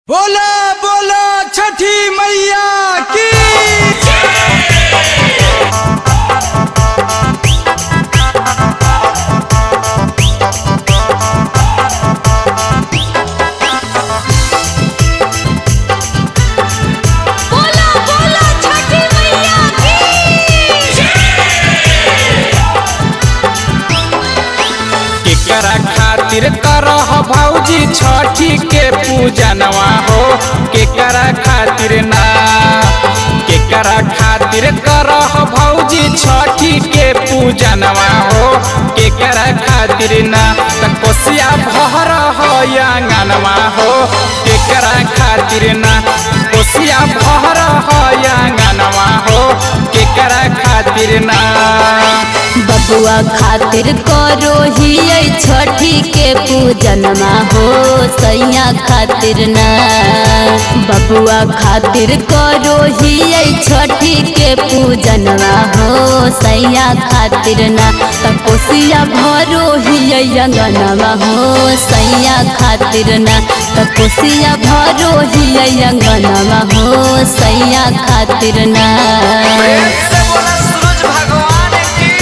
बोला बोला छठी मैया की। बोला बोला छठी मैया की। केकरा खातिर करह भौजी छठी के पूजनवा हो, केकरा खातिर ना। केकरा खातिर करह भौजी छठी के पूजनवा हो, केकरा खातिर ना। त कोसिया भर हो आंगनवा हो, केकरा खातिर ना। कोसिया भर हो आंगनवा हो, केकरा खातिर ना। बबुआ खातिर करो ही छठी के पूजनमा हो, सैया खातिर ना। बबुआ खातिर करो ही छठी के पूजनमा हो, सैया खातिर ना। त कोसिया भरो ही अंगनमा हो, सैया खातिर ना। त कोसिया भरो ही अंगनमा हो, सैया खातिर ना। प्रेम से बोला सूरज भगवान की।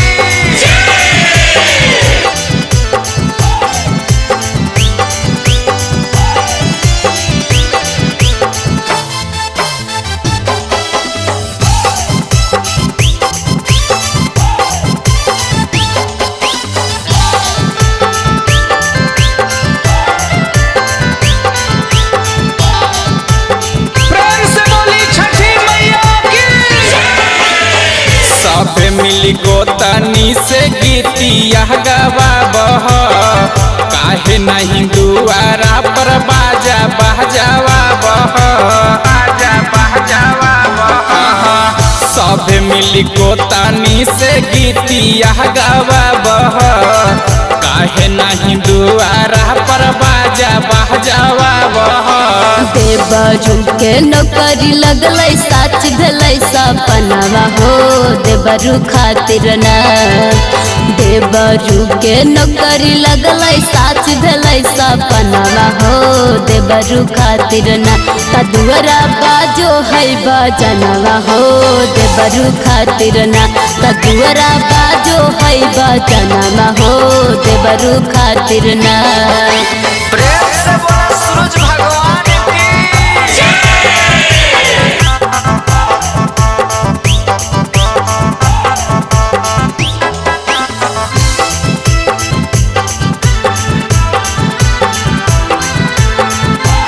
प्रेम से बोली छठी मैया की। सब मिली गोतनी से गीतिया गवाबह, काहे नहीं दुआरा पर बाजा बहजावाबह, बाजा बहजावाबह। सब मिली गोतनी से गीतिया गवाबह, काहे नहीं दुआरा पर बाजा बहजावाबह। देवरू के नौकरी लगलै साच भेलै सपनावा हो, देवरू खातिर ना। देवरू के नौकरी लगलै साच भेलै सपनावा हो, देवरू खातिर ना। त दुअरा बाजो है बजनवा हो, देवरू खातिर ना। त दुअरा बाजो है बजनवा हो, देवरू खातिर ना। प्रेम से बोला सूरज भगवान की।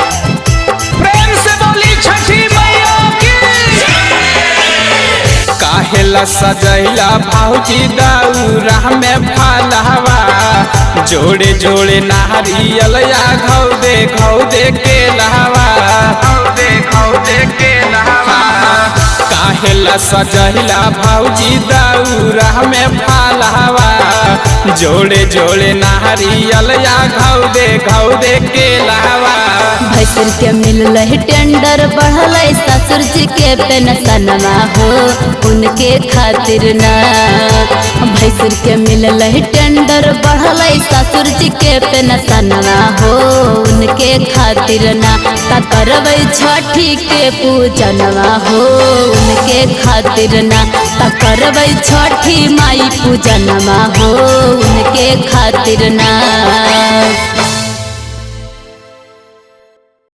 प्रेम से बोली छठी मैया की। काहेला सजैला भौजी दौरा में फलहवा, जोड़े जोड़े नारियल या घौ दे के लहवा, घौ दे के लहवा। काहेला सजैला भौजी दौरा में फलहवा, जोड़े जोड़े नारियल या घौ दे के लहवा। भैंसुर के मिलल टेंडर बढ़ल ससुर जी के पेंशनवा हो, उनके खातिर ना। भैंसुर के मिलल टेंडर बढ़ल ससुर जी के पेंशनवा हो, उनके खातिर ना। त करबै छठी के पूजनवा हो, उनके खातिर ना। त करबै छठी माई पूजनवा हो, उनके खातिर ना।